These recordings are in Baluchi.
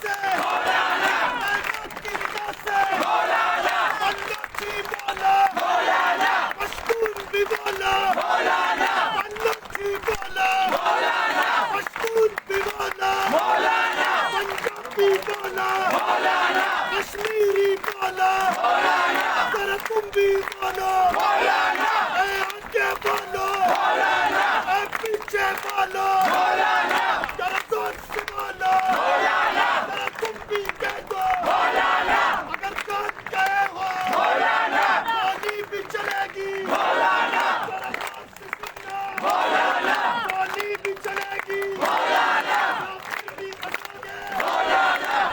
سے مولانا، اے مکی ندا سے مولانا، بلوچی بولو مولانا، پشتون بھی بولو مولانا، بلوچی بولو مولانا، پشتون بھی بولو مولانا، پنجابی بولو مولانا، کشمیری بولو مولانا، ذرا تم بھی بولو مولانا، اے آگے بولو مولانا، اے پیچھے بولو مولانا، ذرا زور سے بولو مولانا، ذرا تم بھی کہہ دو مولانا، اگر کان گئے ہو مولانا، گولی بھی چلے گی مولانا، ذرا غور سے سننا مولانا، گولی بھی چلے گی مولانا،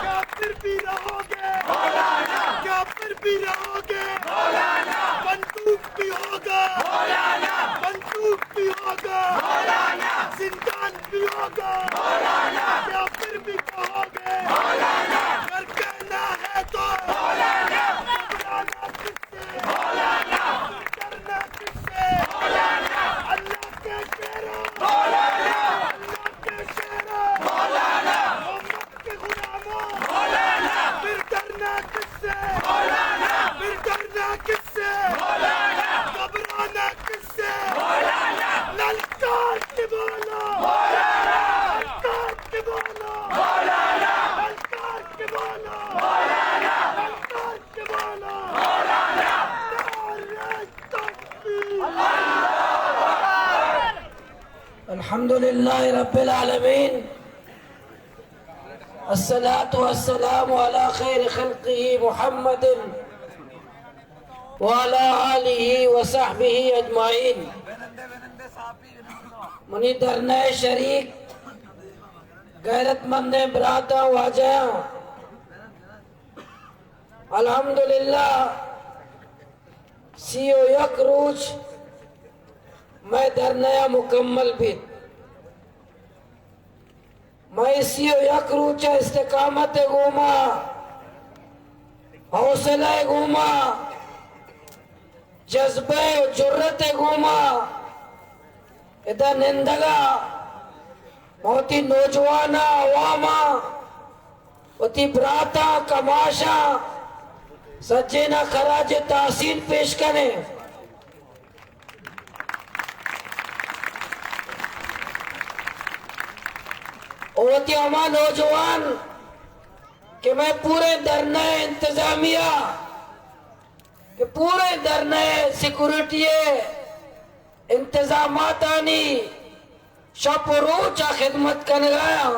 کیا پھر بھی رہو گے مولانا، کیا پھر بھی رہو گے مولانا، کیا پھر بھی رہو گے مولانا، بندوق بھی ہوگا مولانا، بندوق بھی ہوگا مولانا، زندان بھی ہوگا مولانا، کیا پھر بھی کہو گے مولانا، اگر کہنا ہے تو مولانا، گھبرانا کس سے مولانا، ڈرنا کس سے مولانا، اللہ کے شیرو مولانا، اللہ کے شیرو مولانا، محمد کے غلاموں مولانا، پھر ڈرنا کس سے مولانا، پھر ڈرنا کس سے مولانا، گھبرانا کس سے مولانا، للکار کے بولو مولانا، للکار کے بولو مولانا، للکار کے بولو مولانا، للکار کے بولو مولانا، نعرہ تکبیر۔ الحمدللہ رب العالمین، الصلاة والسلام علی خیر خلقہ محمد وعلی آلہ وصحبہ اجمعین۔ منی دھرنا ءَ شریک غیرت مندیں براتاں، واجہاں، الحمدللہ سی و یک روچ مئے دھرنا ءَ مکمل بیت۔ مئے سی و یک روچ ءَ استقامت ءِ گوما، حوصلہ ءِ گوما، جذبہ ءُ جرات ءِ گوما ادا نندگ ءَ ما وتی نوجواناں، عواماں، وتی براتاں، کماشاں، سجیناں خراج تحسین پیش کنیں۔ ءُ وتی ہما نوجوان کہ مئے پوریں دھرنا ءِ انتظامیہ، کہ پوریں دھرنا ءِ سیکورٹی ءِ انتظاماتانی شپ ءُ روچ ءَ خدمت کنگ ءَ آں،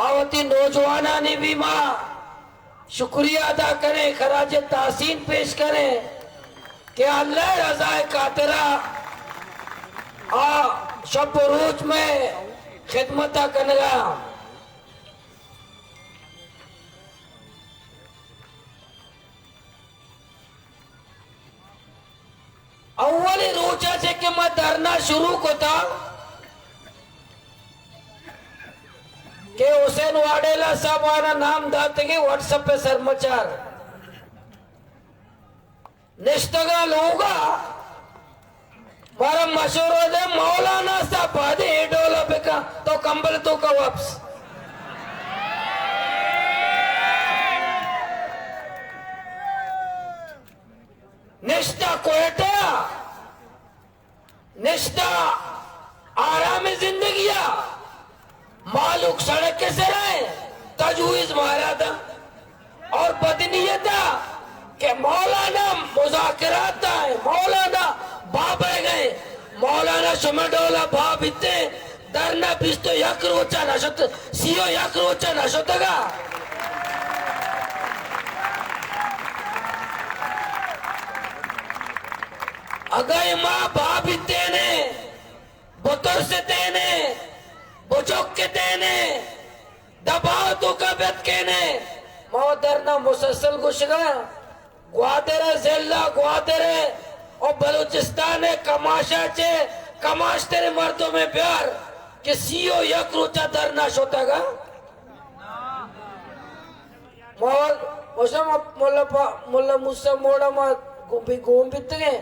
آ وتی نوجوانانی بھی ما شکریہ ادا کنیں، خراج تحسین پیش کنیں کہ اللہ ءِ رضا ءِ خاطر ءَ آ شپ ءُ روچ مئے خدمت ءَ کنگ ءَ آں۔ اولی روچ ءَ چہ کہ ما دھرنا شروع کتا کہ حسین واڈیلا صاحب آنا نام داتگی، واٹس ایپ پہ سرمچار نشتگاں لوگا، مارا مشورہ دے، مولانا صاحب پادے اے ڈولا بکا تو کمبل تو کا واپس۔ نشتہ کوئٹہ، نشتہ آرام زندگی ءَ، مالوک سڑک ءِ سر ءَ، تجویز مارا دا اور بدنیت ءَ کہ مولانا مذاکرات ءَ ایں، مولانا بابا گئے، مولانا شمع ڈولا باب بیتے، دھرنا بیست و یک روچ ءَ نہ شت، سی و یک روچ ءَ نہ شتگ ءَ۔ اگاں ما بابیتینے، بترستینے، بچکتینے، دباؤ توکا بیتکینے، ما دھرنا مسلسل گوشگا۔ گوادر ءِ ضلع گوادر ءِ اور بلوچستان ءِ کماشا چے کماش ترے مردم ءَ بیار کہ سی و یک روچا دھرنا شتگا۔ ما وشم ملا پا-، ملا موسی موڑا ما گو-، بی گون بیتگیں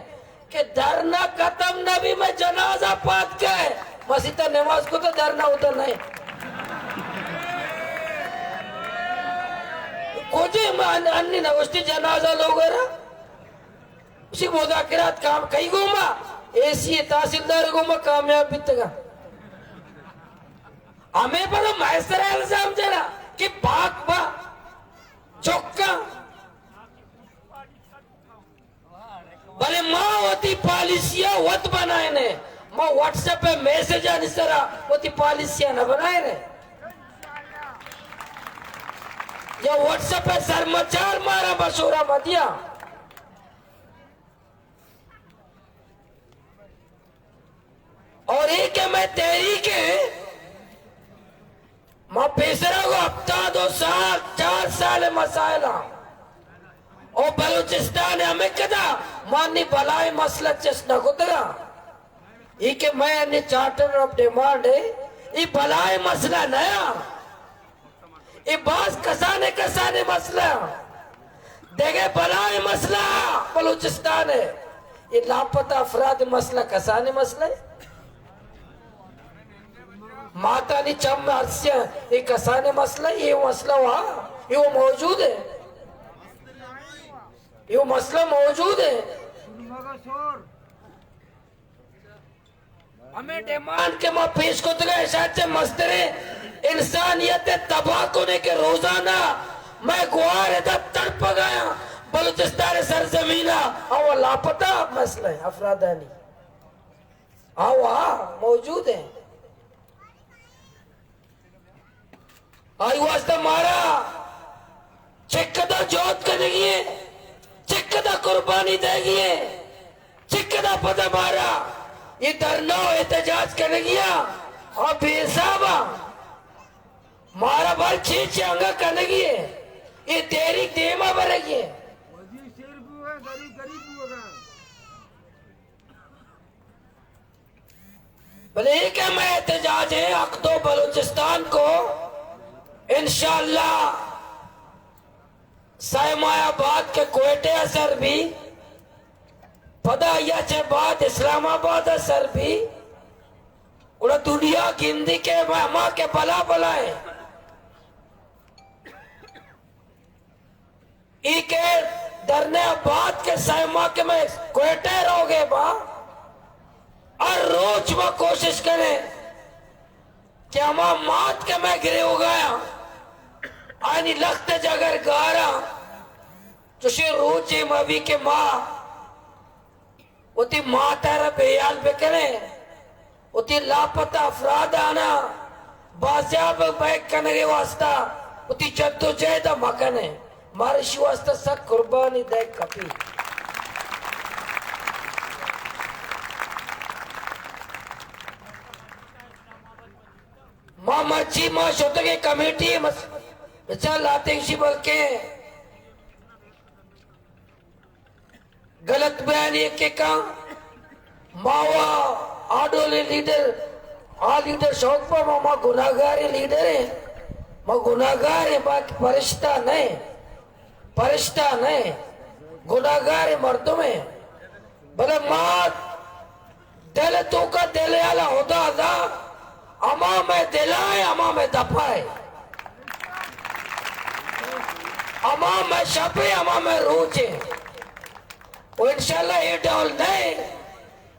کہ دھرنا ختم نہ بی، مئے جنازہ پاد کئے، مسیتا نماز کو تو دھرنا ہوتا نہیں۔ کجے ما ان-، انی نوشتی جنازہ لوگ را؟ اسی مذاکرات کام کئی گوما؟ اے سی تحصیلدار گوما کامیاب بیتگا۔ ہمیں پر مائستر الزام جنا کہ پاک با چکا۔ بلے ما وتی پالیسیا وت بنائینے۔ ما واٹس ایپ میسجانی سرا وتی پالیسیا نہ بنائینے۔ یا واٹس ایپ سرمچار مارا مشورہ مدیا۔ اور اے کہ مئے تحریک ایں، ما پیسرا گوں ہفتاد و سال، چار سال مسائل آں۔ او بلوچستان ہمیں کدا مانی بلائیں مسئلہ چست نہ کتگا۔ اے کہ مئے انی چارٹر آف ڈیمانڈ ایں، اے بلائیں مسئلہ نیا۔ اے باز کسانیں کسانیں مسئلہ۔ دگہ بلائیں مسئلہ بلوچستان ایں۔ اے لاپتہ افراد مسئلہ کسانیں مسئلہ ایں۔ ماتانی چم ارسیاں، اے کسانیں مسئلہ ایں۔ اے مسئلہ وا، اے وہ موجود ایں۔ اے وہ مسئلہ موجود ایں۔ ہمیں ڈیمانڈ کہ ما پیش کتگا، ایشاں چہ مستریں انسانیت تباہ کنے کہ روزانہ مئے گوار ادا تڑپگایاں بلوچستان سرزمینا، او لاپتہ مسئلہ ایں افرادانی، او موجود ایں۔ آئی واسطہ مارا چکدا جہد کنگی ایں، چکدا قربانی دئیگی ایں، چکدا پدا مارا اے دھرنا و احتجاج کنگی ایں، آ بے حساب ایں۔ مارا بل چی چی انگا کنگی ایں، اے تحریک دیما برگی ایں۔ بلے اے کہ مئے احتجاج ایں حق دو بلوچستان کو، انشاءاللہ سئے ماہ بعد کہ کوئٹہ ءَ سر بی، پدا آئی ءَ چہ بعد اسلام آباد ءَ سر بی، گڑا دنیا گندی کہ ما، ما کہ بلا بلا ایں۔ اے کہ دھرنے ءَ بعد کہ سئے ماہ کہ مئے کوئٹہ ءَ روگ ءَ با، ہر روچ ما کوشش کنیں کہ ہما مات کہ مئے گریوگایاں، آنی لخت ءِ جگر گاراں، چوشیں روچے مہ بی کہ ما وتی مات ءَ را بے ہیال بکنیں، وتی لاپتہ افراد آناں بازیاب بیگ کنگ ءِ واسطہ وتی جد و جہد ءَ مکنیں۔ مارا اشی واسطہ سک قربانی دئیگ کپی۔ ما مرچی ما شتگیں کمیٹی مس-، بچار لاتیں اشی بلکیں غلط بیانی یکے کن۔ ما وا آ ڈولیں لیڈر، آ لیڈر شوق پہ ما، ما گناہگاریں لیڈر ایں، ما گناہگار ایں، باقی پرشتہ نہ ایں، پرشتہ نہ ایں، گناہگاریں مردم ایں، بلے ما دل ءِ توکا دل ءِ ہیال ءَ ہدا دا، ہما مئے دل ءَ ایں، ہما مئے دپ ءَ ایں، ہما مئے شپ ایں، ہما مئے روچ ایں۔ و انشاءاللہ اے ڈول نہ ایں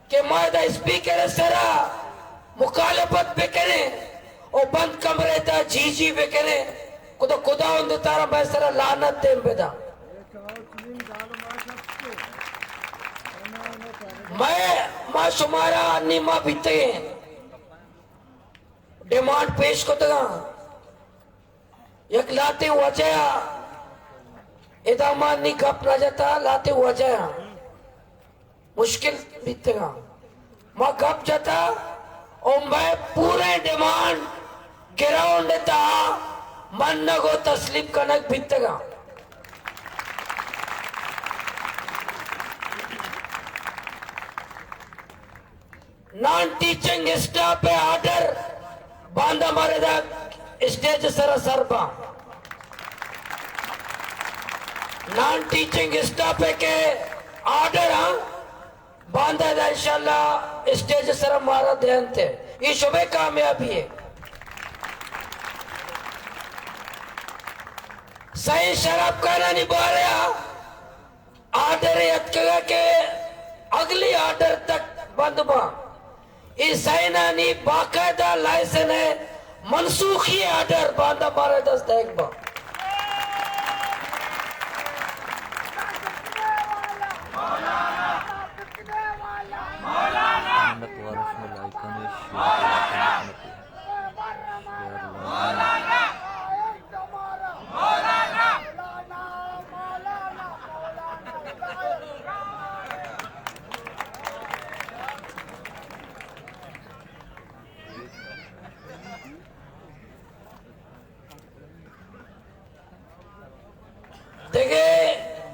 کہ ما ادا اسپیکر ءِ سرا مخالفت بکنیں و بند کمرہ ءِ تہا جی جی بکنیں۔ خدا، خداوند تارا مئے سرا لعنت دیم بدا۔ مئے، ما شمارا انی ما بیتگیں ڈیمانڈ پیش کتگاں۔ یک لہتیں وجہ ءَ ادا ما نی گپ نہ جتا، لہتیں وجہ ءَ مشکل بیتگاں۔ ما گپ جتا و مئے پوریں ڈیمانڈ گراؤنڈ ءِ تہا منگ و تسلیم کنگ بیتگاں۔ نان ٹیچنگ اسٹاف ءِ آرڈر باندا مارے دا اسٹیج ءِ سرا سر باں۔ نان ٹیچنگ اسٹاف ءِ کہ آرڈر آں، باندا دا انشاءاللہ اسٹیج ءِ سرا مارا دینت۔ اے شمئے کامیابی ایں۔ سئیں شراب خانانی بارہ ءَ آرڈر اتکگ کہ اگلی آرڈر تک بند باں۔ اے سئینانی باقاعدہ لائسن ءِ منسوخی آرڈر باندا مارا دست دئیگ باں۔ دگہ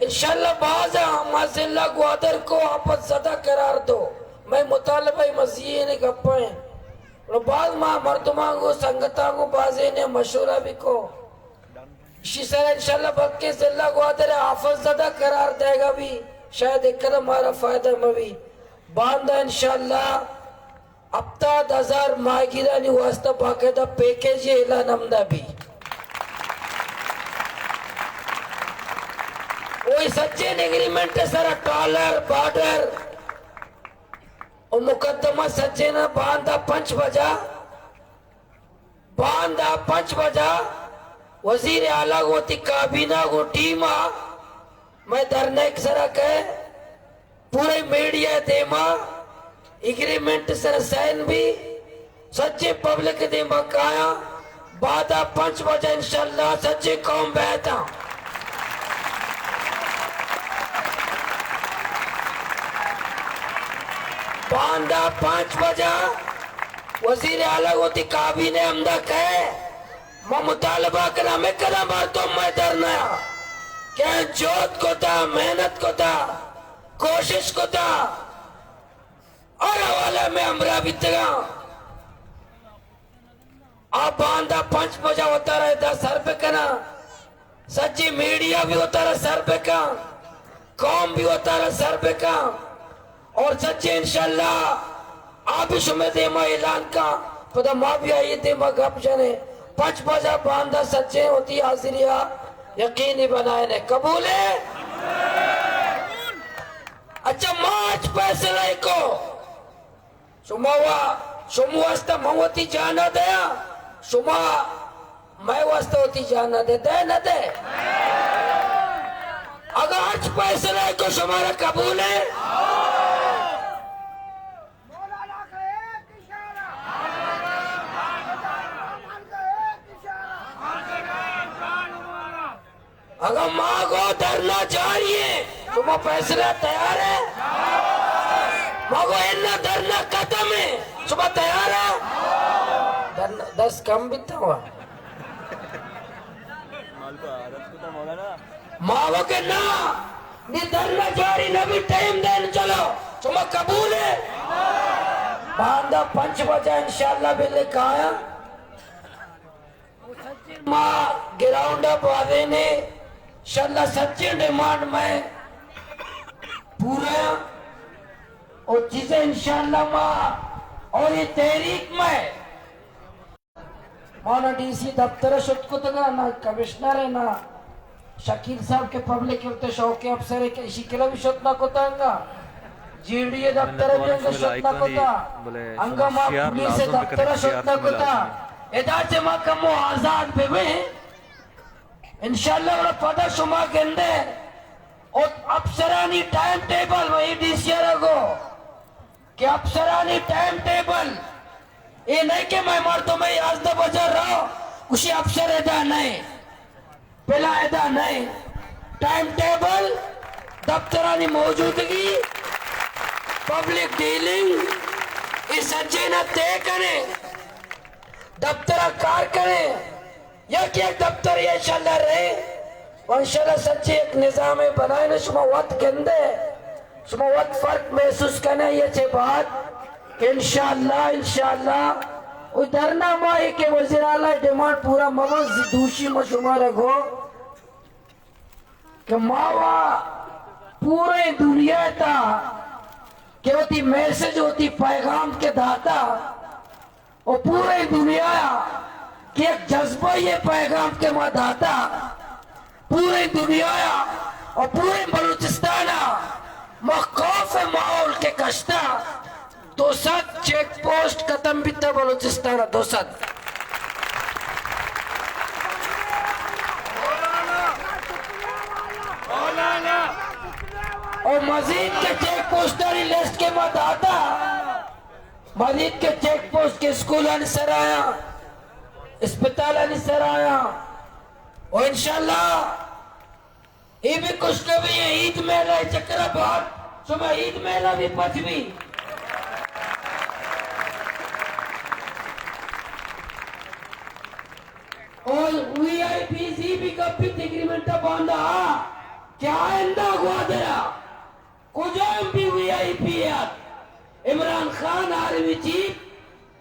انشاءاللہ باز ہم ما ضلع گوادر کو آفت زدہ قرار دو۔ مئے مطالبہ مزین گپیں۔ اور باز ما مردماں گو سنگتاں گو بازیں مشورہ بھی کو۔ اشی سر انشاءاللہ بلکہ ضلع گوادر آفت زدہ قرار دئیگ ءَ بھی شاید ایک قدم مارا فائدہ مہ بی۔ باندا انشاءاللہ ہپتاد ہزار ماہیگیرانی واسطہ باقاعدہ پیکیج اعلان ہمدا بی۔ وہی سجیں ایگریمنٹ سرا ٹرالر، بارڈر و مقدمہ سجیں نا باندا پنچ بجا باندا پنچ بجا وزیر اعلیٰ گوں وتی کابینہ گوں ٹیم ءَ مئے دھرنیک سرا کئے، پورے میڈیا دیما ایگریمنٹ سر سائن بی، سجے پبلک دیما کایاں، باندا پنچ بجا انشاءاللہ سجے قوم بیتاں۔ باندا پنچ بجا وزیر اعلیٰ وتی کابینہ ہمدا کئے، ما مطالبہ کناں، ہمے قدم مردم مئے دھرنا کہ جہد کتا، محنت کتا، کوشش کتا، ہر حوالہ مئے ہمراہ بیتگاں۔ آ باندا پنچ بجا وتارا ادا سر بکناں، سجی میڈیا بھی وتارا سر بکاں، قوم بھی وتارا سر بکاں، اور سجی انشاءاللہ آ بھی شمے دیما اعلان کاں، پدا ما بھی آئی دیما گپ جنیں۔ پنچ بجا باندا سجی وتی حاضریا یقینی بنائیں۔ قبول ہے؟ اچھا، ما اچ فیصلہ کو شما وا، شما واسطہ من وتی جانا دیاں، شما مئے واسطہ وتی جانا دے، دے نہ دے؟ اگاں ہرچ فیصلہ کو شمارا قبول ہے؟ اگاں ما گو دھرنا جاری ہے، شما فیصلہ تیار ہے؟ ما گو انا دھرنا ختم ہے، شما تیار ہے؟ دھرنا دست کم بیتا ہوا۔ ما گو کہ نا، نی دھرنا جاری نہ بی، ٹائم دین چلو، شما قبول ہے؟ باندا پنچ بجا انشاءاللہ بلے کایا۔ ما گراؤنڈ ءَ بوازینے، انشاءاللہ سجیں ڈیمانڈ مئے پورا، او چیزیں انشاءاللہ ما، اور یہ تحریک مئے، ما نہ ڈی سی دفتر شت کتگا، نہ کمشنر ہے، نہ شکیل صاحب کہ پبلک ءِ وت شوقیں افسرے کہ ایشی کلا بھی شت نہ کتگ انگا، جی ڈی اے دفتر بھی انگا شت نہ کتا، انگا ما پولیس دفتر شت نہ کتا۔ ادا چہ ما کمو آزاد بہ بیں، انشاءاللہ گڑا پدا شما گندے۔ او افسرانی ٹائم ٹیبل، وہی ڈی سی آر گو کہ افسرانی ٹائم ٹیبل، اے نہیں کہ مئے مردم یازدہ بجا رو، گوشی افسر ادا نہیں، پلا ادا نہیں۔ ٹائم ٹیبل، دفترانی موجودگی، پبلک ڈیلنگ، اے سجے نہ طے کنے، دفتر کار کنے۔ یک یک دفتر انشاءاللہ رہے و انشاءاللہ سچی یک نظام بنائیں۔ شما وت گندے، شما وت فرق محسوس کنے یہ چے بات کہ انشاءاللہ، انشاءاللہ او دھرنا ما ہے کہ وزیر اعلیٰ ڈیمانڈ پورا مبن، دوشی ما شما رگو کہ ما وا پورے دنیا تا کہ وتی میسج، وتی پیغام کے داتا، و پورے دنیا کہ یک جذبہ یہ پیغام کہ ما داتا، پوریں دنیا ءَ اور پوریں بلوچستان ءَ ما خوف ماحول کہ کشتا، دو سد چیک پوسٹ ختم بیتا بلوچستان ءَ، دو سد۔ اور مزید کہ چیک پوسٹانی لسٹ کہ ما داتا، مزید کہ چیک پوسٹ کہ اسکولانی سر آیا، اسپتالانی سر آیا، اور انشاءاللہ اے بھی خوشخبری ہے، عید میلہ چکر بعد شما عید میلہ بھی پچ بھی۔ اور وی آئی پیز ای بھی گپ بھی ایگریمنٹ باندا، کیا آئندہ گوادرا کجام بھی وی آئی پی ات، عمران خان آرمی چیف،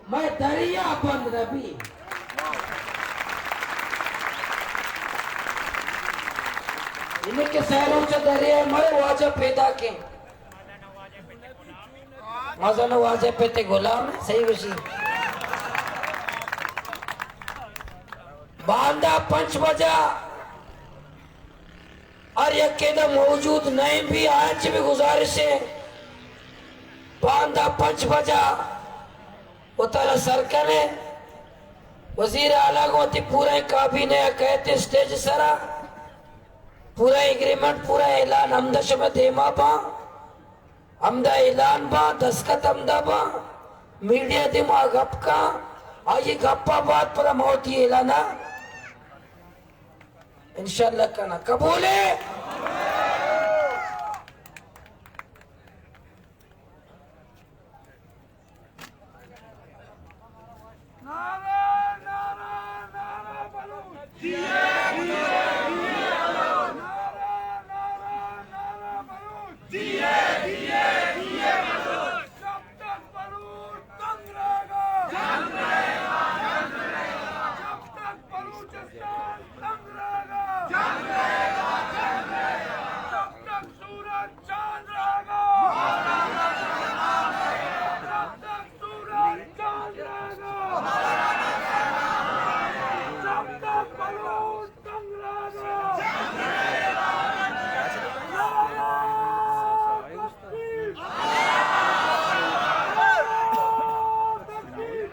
مئے دریا بند نہ بی۔ انہیں کہ سہ روچ دریا مئے واجہ پیدا کے۔ مزن واجہ پہ تے غلام ہے، صحیح وشی۔ باندا پنچ بجہ ہر یکے دا موجود نئیں بی، آنچ بھی گزارش ہے، باندا پنچ بجہ وتارا سر کنے۔ وزیر اعلیٰ گوں وتی پوریں کابینہ ءَ کئیت اسٹیج سرا، پورا ایگریمنٹ، پورا اعلان ہمدا شمئے دیما باں، ہمدا اعلان باں، دستخط ہمدا باں، میڈیا دیما گپ کاں، آئی گپا بعد پدا ما وتی اعلانا انشاءاللہ کناں۔ قبول ہے؟ نعرہ، نعرہ، نعرہ بلوچ۔ نعرہ، نعرہ، نعرہ بلوچ۔ جب تک بلوچ تنگ رہے گا۔ جنگ رہے گا، جنگ رہے گا۔ جب تک بلوچستان تنگ رہے گا۔ جنگ رہے گا، جنگ رہے گا۔ جب تک سورج چاند رہے گا۔ جب تک سورج چاند رہے گا۔ جب تک بلوچ تنگ رہے گا۔ نعرہ تکبیر۔ نعرہ تکبیر۔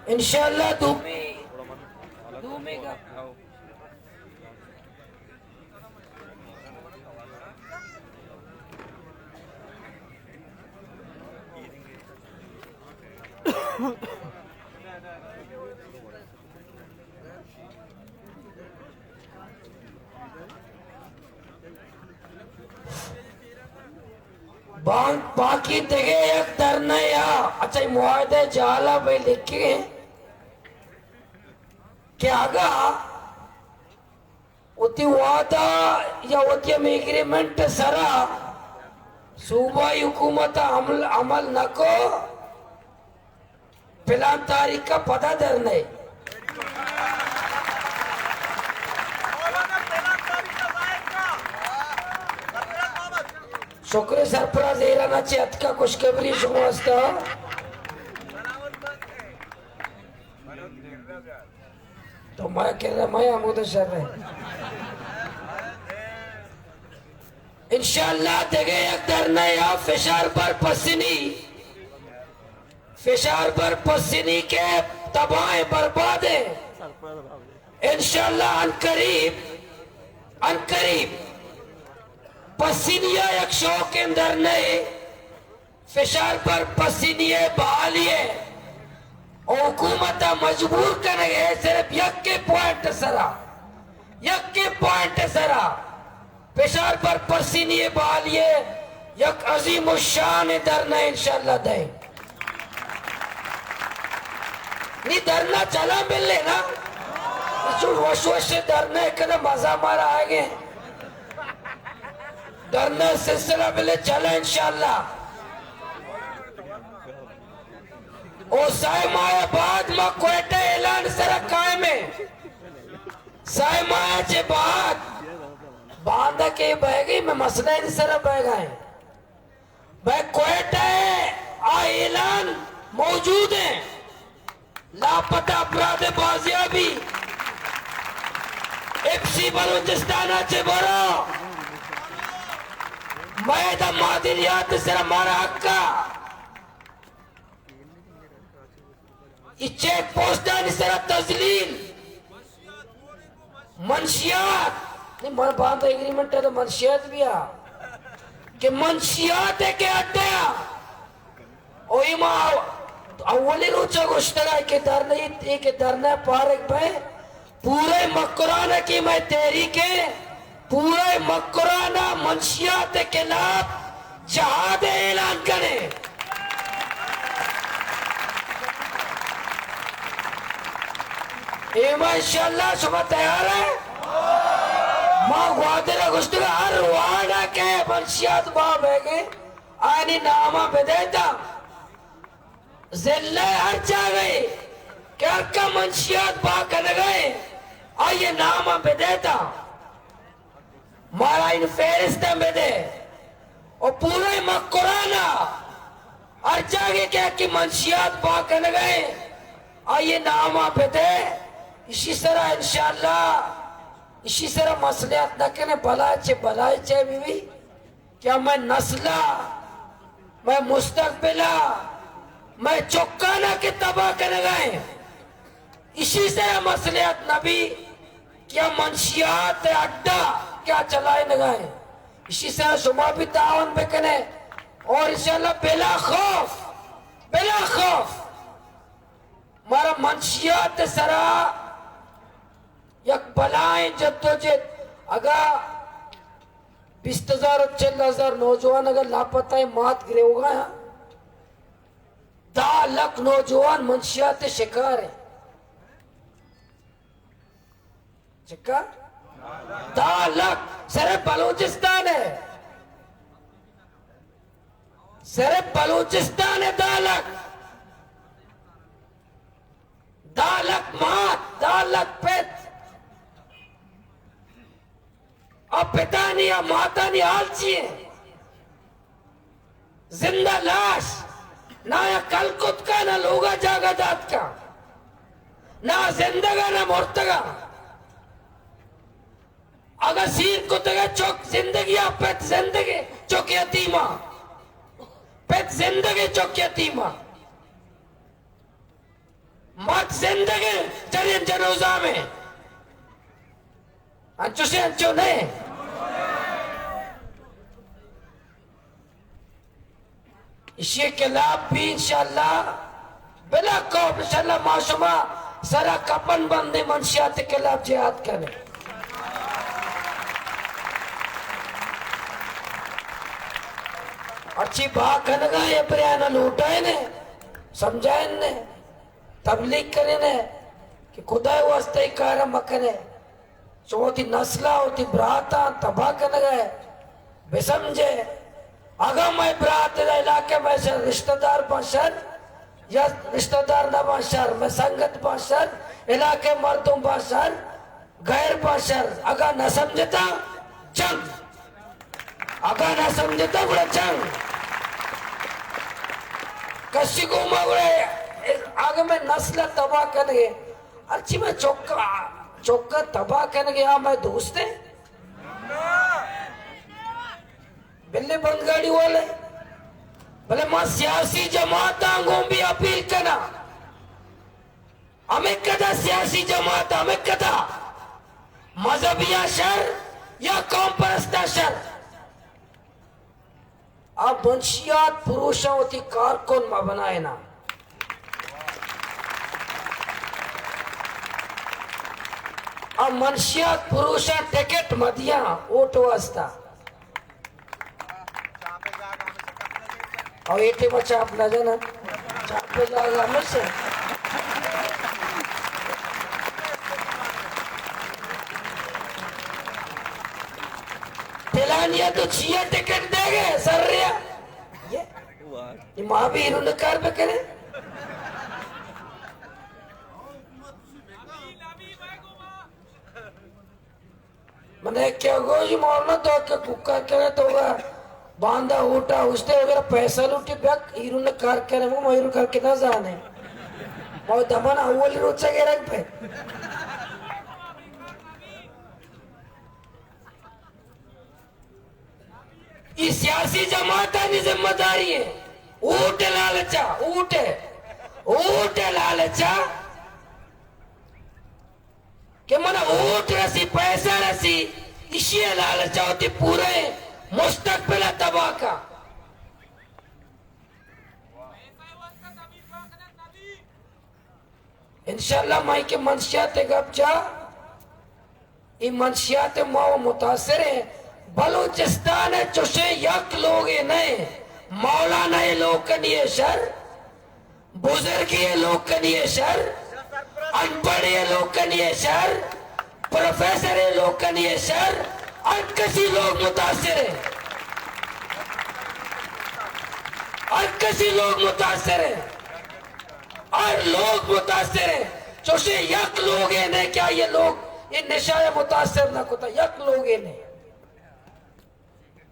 انشاءاللہ دومی، دومی گپ۔ بان-، باقی دگہ یک دھرنا یا، اچھا، اے معاہدہ جالا بھئی لکھے کہ اگاں وتی وعدہ یا وتی ہم ایگریمنٹ سرا صوبائی حکومت عمل، عمل نہ کو، پلان تاریخ کا پدا دھرنا۔ شکر سرفراز ایران چہ اتکا، خوشخبری شما ہستا۔ تو میں کہہ رہا، میں ہمود شر ہے۔ انشاءاللہ دگہ یک دھرنا یا فشار بر پسنی، فشار بر پسنی کے تباہ برباد ہیں۔ انشاءاللہ عنقریب، عنقریب پسنی ءَ یک شوقیں دھرنا ئے، فشار پر پسنی ءِ بحالی ءِ، او حکومت ءَ مجبور کنگ ءِ صرف یکے پوائنٹ سرا، یکے پوائنٹ سرا فشار پر پسنی ءِ بحالی ءِ یک عظیم الشان دھرنا انشاءاللہ دئے۔ نی دھرنا چلاں بلے نا، چو وش وش دھرنا کدا مزہ مارا آئے گے۔ دھرنا سلسلہ بلے چلا انشاءاللہ۔ او سئے ماہ بعد ما کوئٹہ اعلان سرا قائم ہیں۔ سئے ماہ چہ بعد باندا کے بہ گئی، میں مسئلہ ان سرا بہ گئے۔ بھئی کوئٹہ ءِ آ اعلان موجود ہیں۔ لاپتہ افراد بازیابی، ایف سی بلوچستان ءَ چہ برو، مئے دا معدنیات سرا مارا حق ءَ، ای چیک پوسٹانی سرا تذلیل، منشیات، نہیں، من باندھ ایگریمنٹ ہے تو منشیات بھی آ، کہ منشیات ہے کہ اڈے آ۔ او ایما اولی روچا گوشتگا کہ دھرنا، اے کہ دھرنا پارگ بئے، پورے مکران کی مئے تحریک ہے، پورے مکران منشیات خلاف جہاد اعلان کنے۔ ایما انشاءاللہ شما تیار ہے؟ ما گوادر گوشتگا ہر وارڈا کہ منشیات با بیگے، آنی ناما بدیتا۔ ضلع ہر جاگہ کہ ہر کا منشیات با کنگا ہے، آئیے نام ہم بدے تا، مارا این فہرست ہم بدے، اور پورے مکرانا ہر جاگہ کہ ہر کی منشیات با کنگا ہے، آئیے نام ہم بدے۔ اسی سرا انشاءاللہ، اسی سرا مصلحت نہ کنے، بلا چے، بلا چے بھی بھی۔ کہ مئے نسل ءَ، مئے مستقبل ءَ، مئے چکان ءَ کہ تباہ کنگ ءَ ایں، اشی سرا مصلحت نہ بی کہ منشیات اڈا کیا چلائینگ ءَ ایں۔ اشی سرا شما بھی تعاون بکنے اور انشاءاللہ بلا خوف، بلا خوف مارا منشیات سرا یک بلائیں جدوجہد۔ اگاں بیست ہزار و چل ہزار نوجوان اگاں لاپتہ ایں، مات گریوگا ایں، دہ لکھ نوجوان منشیات شکار ایں۔ چکا؟ دہ لکھ صرف بلوچستان ءَ، صرف بلوچستان ءَ دہ لکھ۔ دہ لکھ مات، دہ لکھ پت۔ آ پتانی، آ ماتانی حال چی ایں؟ زندہ لاش، نہ آیاں کل کت کا، نہ لوگا جاگہ دات کا، نہ زندگا نہ مرتگا۔ اگاں سیر کتگے چک زندگی آ، پت زندگے چک یتیما، پت زندگے چک یتیما۔ مات زندگیں، جنین جنوزامیں۔ انچوشیں انچو نہ۔ اشی خلاف بھی انشاءاللہ بلا خوف انشاءاللہ ما شما سرا کپن بندیں، منشیات خلاف جہاد کنیں۔ ہرچی با کنگا اے پریانا لوٹائنے، سمجھائنے۔ تبلیغ کرینے کہ خدائے واسطہ اے کارا مکنے۔ چو وتی نسلا، وتی براتاں تباہ کنگا ئے۔ بسمجھے، اگاں مئے برات علاقہ مئے شر، رشتہ دار باں شر، یا رشتہ دار نہ باں شر، مئے سنگت باں شر، علاقہ مردم باں شر، غیر باں شر، اگاں نہ سمجھتا، جنگ۔ اگاں نہ سمجھتا گڑا جنگ۔ کشی گوما گڑا اگاں مئے نسل تباہ کنگے، ہرچی مئے چکا، چکا تباہ کنگے، آ مئے دوست ایں؟ بلے بندگاڑی والے، بلے ما سیاسی جماعتاں گوں بھی اپیل کناں۔ ہمے کدا سیاسی جماعت، ہمے کدا مذہبیاں شر یا قوم پرستاں شر۔ آ منشیات پروشاں وتی کارکن مہ بنائیناں۔ آ منشیات پروشاں ٹکٹ مہ دیاں ووٹ واسطہ۔ او اے ٹیم ءَ چاپ نہ جناں۔ چاپ ءِ جاگہ ہمیش اِنت۔ پلانی ءَ تو چیا ٹکٹ دئیگ ئے سر ریا؟ یہ، یہ ما بھی ایرو نکار بکنے۔ من کیا گوشی مولانا تو کہ کوکار کرے تو گا باندا اوٹا اوشتے اگر پیسہ لوٹی بیاک ایرون کار کرے، مو ایرون کار کے نہ زانے۔ مو دمانا اولی روچا گرگ پہ۔ ای سیاسی جماعتانی ذمہ داری ہے۔ اوٹ لالچا، اوٹ، اوٹ لالچا کہ من اوٹ رسی، پیسہ رسی، اشی لالچا وتی پورے مستقبل تباہ کا۔ انشاءاللہ مائی کہ منشیات گپ جا، ای منشیات ما و متاثر ہیں۔ بلوچستان چوشے یک لوگے نئے، مولانا لوکنی شر، بزرگی لوکنی شر، انپڑھی لوکنی شر، پروفیسر لوکنی شر، ہر کسی لوگ متاثر ہیں، ہر کسی لوگ متاثر ہیں۔ ہر لوگ متاثر ہیں۔ چوشے یک لوگے نے کیا یہ لوگ، یہ نشہ متاثر نہ کتا، یک لوگے نے۔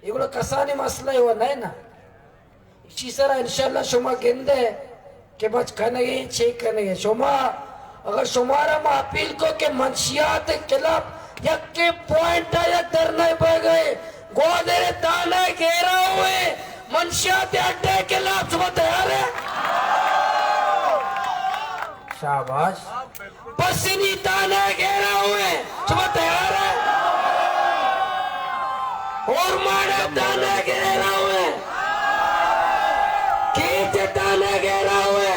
یہ گڑا کسانی مسئلہ ہے وہ نہیں نا۔ اسی سرا انشاءاللہ شما گندے کہ بچ کنگے، چے کنگے۔ شما اگر شمارا ما اپیل کو کہ منشیات خلاف یکے پوائنٹ آ یک دھرنا بہ گئے، گوادر تانا گھیرا ہوئے، منشیات اڈے کے خلاف شما تیار ہے؟ شاباش۔ پسنی تانا گھیرا ہوئے، شما تیار ہے؟ اور ماڑا تانا گھیرا ہوئے، کیچ تانا گھیرا ہوئے۔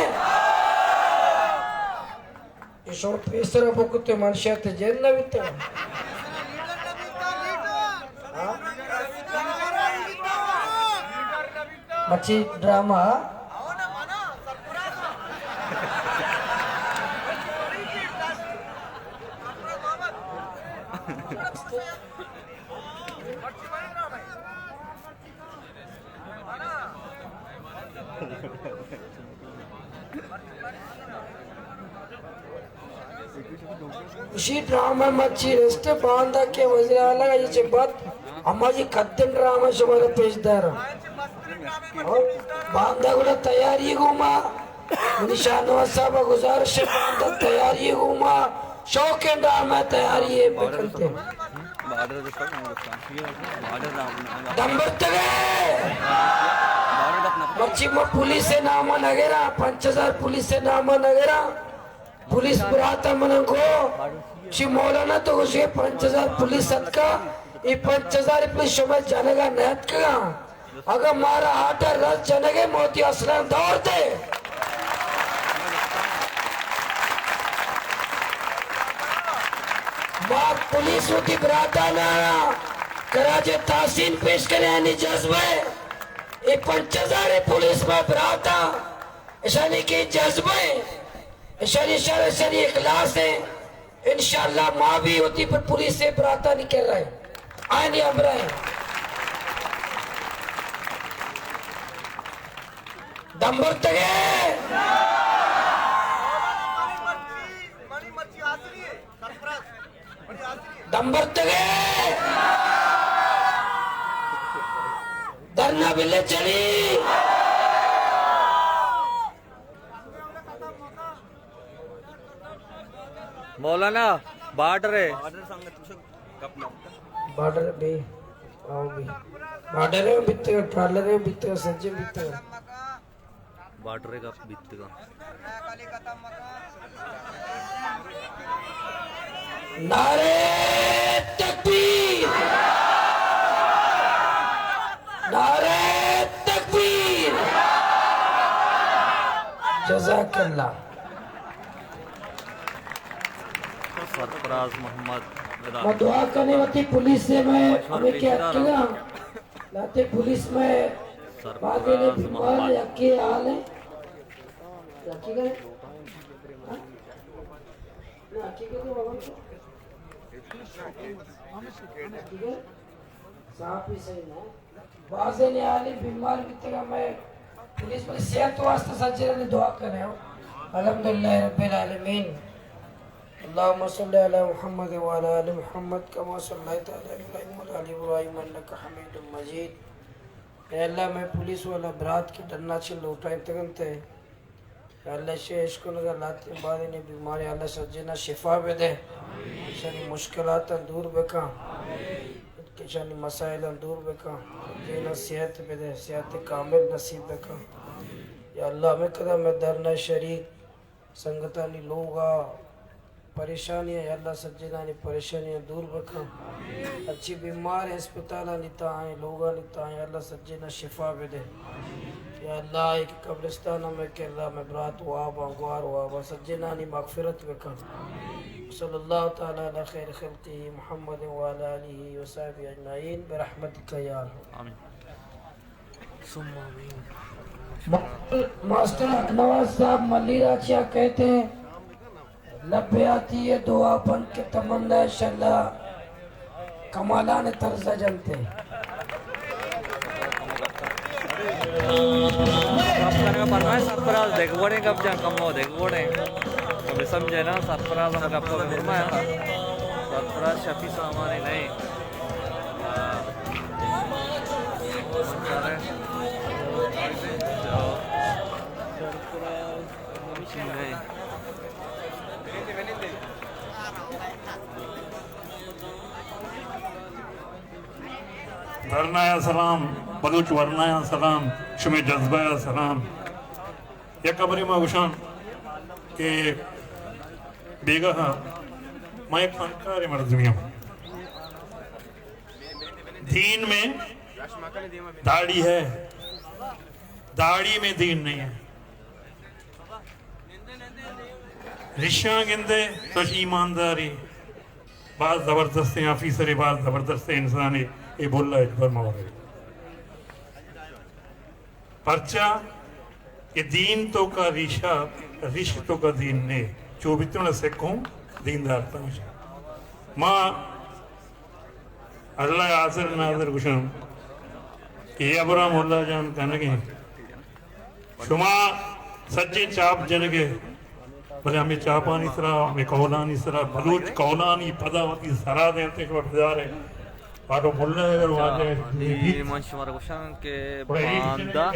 ایشور پیسر بکتے منشیات جن نہ بیتے۔ ہاں؟ مچی ڈرامہ۔ اسی ڈرامہ مچی رسٹ باندا کے وزیر اعلیٰ یہ چہ بات ہماری قدم ڈرامہ شمارا پیش دار۔ باندا گڑا تیاری گوما۔ منی شاہنواز صاحب ء گزارش ہے، باندا تیاری گوما، شوق ء ڈرامہ تیاری بکنتے۔ دمبرتگے۔ مرچی ما پولیس نام نگرا، پنچ ہزار پولیس نام نگرا۔ پولیس براتا من گو، چی مولانا تو گوشے پنچ ہزار پولیس اتکا، ای پنچ ہزار پولیس شما جنگا نیتکگا۔ اگاں مارا آرڈر رس جنگے موتی اسلم دور دے۔ ما پولیس وتی براتا نا کراج تحسین پیش کرے، یعنی جذبہ ہے۔ اے پنچ ہزار پولیس ما براتا، اشانی کے جذبہ ہے، اشانی شر، اشانی اخلاص ہے۔ انشاءاللہ ما بھی وتی پر پولیس سے براتانی کر رہے، آئینی ہمراہ ہیں۔ دمبرتگے۔ دمبرتگے۔ دھرنا بلے چلی۔ مولانا، بارڈر ہے۔ بارڈر بھی، آؤ بھی۔ بارڈر ہے بیتگا، ٹرالر ہے بیتگا، سجے بیتگا۔ بارڈر کا بیتگا۔ نعرہ تکبیر! نعرہ تکبیر! جزاک اللہ۔ سرفراز محمد۔ ما دعا کنے وتی پولیس سے میں ہمیں کیا کیا؟ لاتے پولیس میں بازینے بیمار، یکی حال ہے۔ یکی گئے؟ ہاں؟ یکی گئے تو بابا؟ یکی گئے؟ صاحب بھی صحیح ہے۔ بازینے حالی بیمار بیتگا، میں پولیس پر صحت واسطہ سجرانی دعا کنے ہو۔ الحمدللہ رب العالمین۔ اللهم صل على محمد وعلى آل محمد كما صليت على إبراهيم وعلى آل إبراهيم إنك حميد مجيد. اے اللہ، مئے پولیس والا برات کہ ڈنا چہ لوٹائینتگ انت، اے اللہ، اشی اشکنگ ءَ لہتیں باریں بیماری، اللہ سجینا شفا بدے، اشانی مشکلاتاں دور بکن، اشانی مسائلاں دور بکن، سجینا صحت بدے، صحت کامل نصیب بکن۔ یا اللہ، ہمے قدم مئے دھرنا شریک سنگتانی لوگ ءَ پریشانی ءَ، یا اللہ سجینانی پریشانیاں دور بکن۔ ہرچی بیمار ہسپتالانی تہا ایں، لوگانی تہا ایں، یا اللہ سجینا شفا بدے۔ یا اللہ، اے کہ قبرستان ءَ مئے کرا، مئے برات واب آں، گوار واب آں، سجینانی مغفرت بکن۔ صلی اللہ تعالی علی خیر خلقہ محمد وعلی آلہ وصحبہ اجمعین برحمتک یا ارحم۔ آمین۔ ماسٹر حق نواز صاحب ملیر ءَ چیا کئیت ایں، لبے آتی ءَ دعا بنت کہ تمنا انشاءاللہ کمالان طرز ءَ جنت ایں۔ گپ کنگ ءَ پرمائے سرفراز، دگہ وڑیں گپ جن کمو، دگہ وڑیں۔ تو بہ سمجھے نا، سرفراز ہم گپ ءَ فرمایا۔ سرفراز شفیع سامانی نہیں۔ دھرنا ءَ سلام، بلوچ ورنا ءَ سلام، شمے جذبہ ءَ سلام۔ یک ہبرے ما گوشاں کہ بیگاہ ما یک فنکار مردمی ہوں۔ دین میں داڑھی ہے، داڑھی میں دین نہیں ہے۔ ریشاں گندے تو ایمانداری، باز زبردستیں آفیسرے، باز زبردستیں انسانے، اے بھلا ہچبر مہ ورے۔ پرچا کہ دین توکا ریشہ، ریش توکا دین نے۔ چو بیتون سکھوں دیندار تمشا۔ ما اللہ حاضر ناظر گوشاں کہ اے ہبراں ملا جان کنگیں۔ شما سجیں چاپ جنگے، بلے ہمے چاپانی سرا، ہمے قولانی سرا، بلوچ قولانی پدا وتی سرا دینتے کہ بزارے۔ پاٹو ملا اگر واجہ نی بیت۔ من شمارا گوشاں کہ باندا،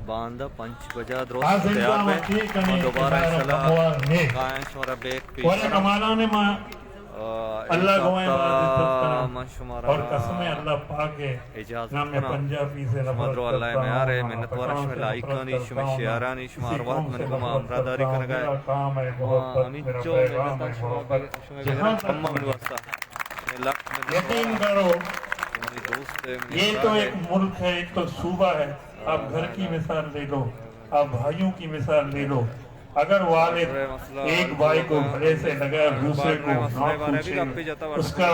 باندا پنچ بجا درست تیار بے۔ من دوبارہ انشاءاللہ کائیں شمارا بیک پیش کناں۔ کمالان ما اللہ گواہ، من شمارا اور قسم اللہ پاک ہے، اجازت کناں۔ شما درو اللہ میارے، منت وارا شمے لائکانی، شمے شیئرانی، شما ہر وقت من گوما ہمراہداری کنگا۔ ہمینچو منت شما، شمے بغیر کم من واسطہ۔ یقین کرو، یہ تو ایک ملک ہے، ایک تو صوبہ ہے۔ آپ گھر کی مثال لے لو، آپ بھائیوں کی مثال لے لو۔ اگر والد ایک بھائی کو گلے سے لگائے، دوسرے کو نہ پوچھے، اس کا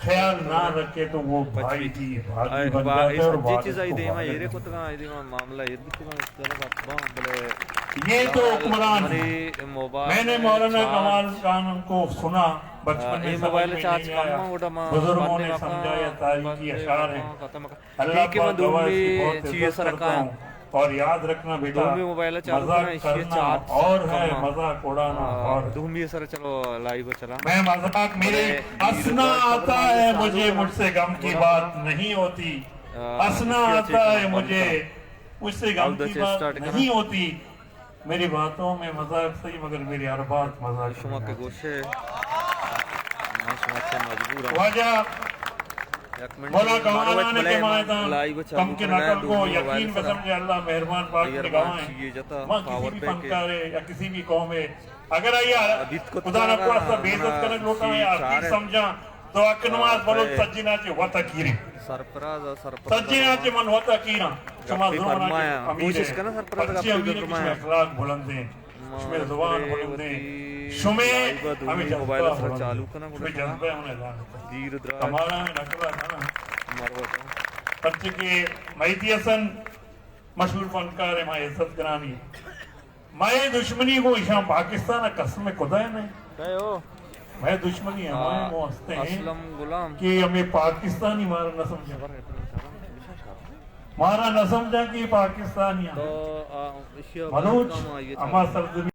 خیال نہ رکھے، تو وہ بھائی کی بھاگی بن جاتا ہے اور والد کو بھاگی بن جاتا ہے۔ یہ تو حکمران ہے۔ میں نے مولانا کمال خان کو سنا، بچپن میں سمجھ میں نہیں آیا، بزرگوں نے سمجھایا، تاریخی اشعار ہیں۔ اللہ پاک گواہ، اس کی بہت عزت کرتا ہوں۔ اور یاد رکھنا بیٹا، مذاق کرنا اور ہے، مذاق اڑانا اور۔ دومی سر چلو لائیو چلا۔ میں مذاق، میرے ہنسنا آتا ہے مجھے، مجھ سے غم کی بات نہیں ہوتی۔ ہنسنا آتا ہے مجھے، مجھ سے غم کی بات نہیں ہوتی۔ میری باتوں میں مذاق صحیح، مگر میری ہر بات مذاق۔ شما کہ گوشے، ما شما چہ مجبور ہم۔ واجہ، یک منٹ، بولا کمالان کے مائدان، کم کے نقل کو یقین بسمجھے، اللہ مہربان پاک نگاہیں۔ ما کسی بھی فنکارے یا کسی بھی قومے، اگر آئی خدا نخواستہ بے عزت کنگ لوٹاں یا حقیر سمجھاں، تو حق نواز بلوچ سجینا چے وت حقیریں۔ سرفراز، سرفراز سجینا چے من وت حقیراں۔ شما زوراں کہ امیر ہے، پرچے امیر ہے کہ شما اخلاق بلند ہیں، شما زبان بلند ہیں، شما ہمے جذبہ بلند ہیں، شما جذبہ ہمیں اعلان کرتا۔ کمالا میں نقل ہے نا۔ پرچے کہ مہدی حسن مشہور فنکار ہے، ما عزت گرانی۔ مئے دشمنی گوں ایشاں پاکستان ءَ قسم خدا ءَ نہ۔ مئے دشمنی ہمائیں گوں ہستے ہیں کہ ہمیں پاکستانی مارا نہ سمجھا۔ مارا نہ سمجھا کہ پاکستانی ہیں۔ بلوچ ہما سرزمین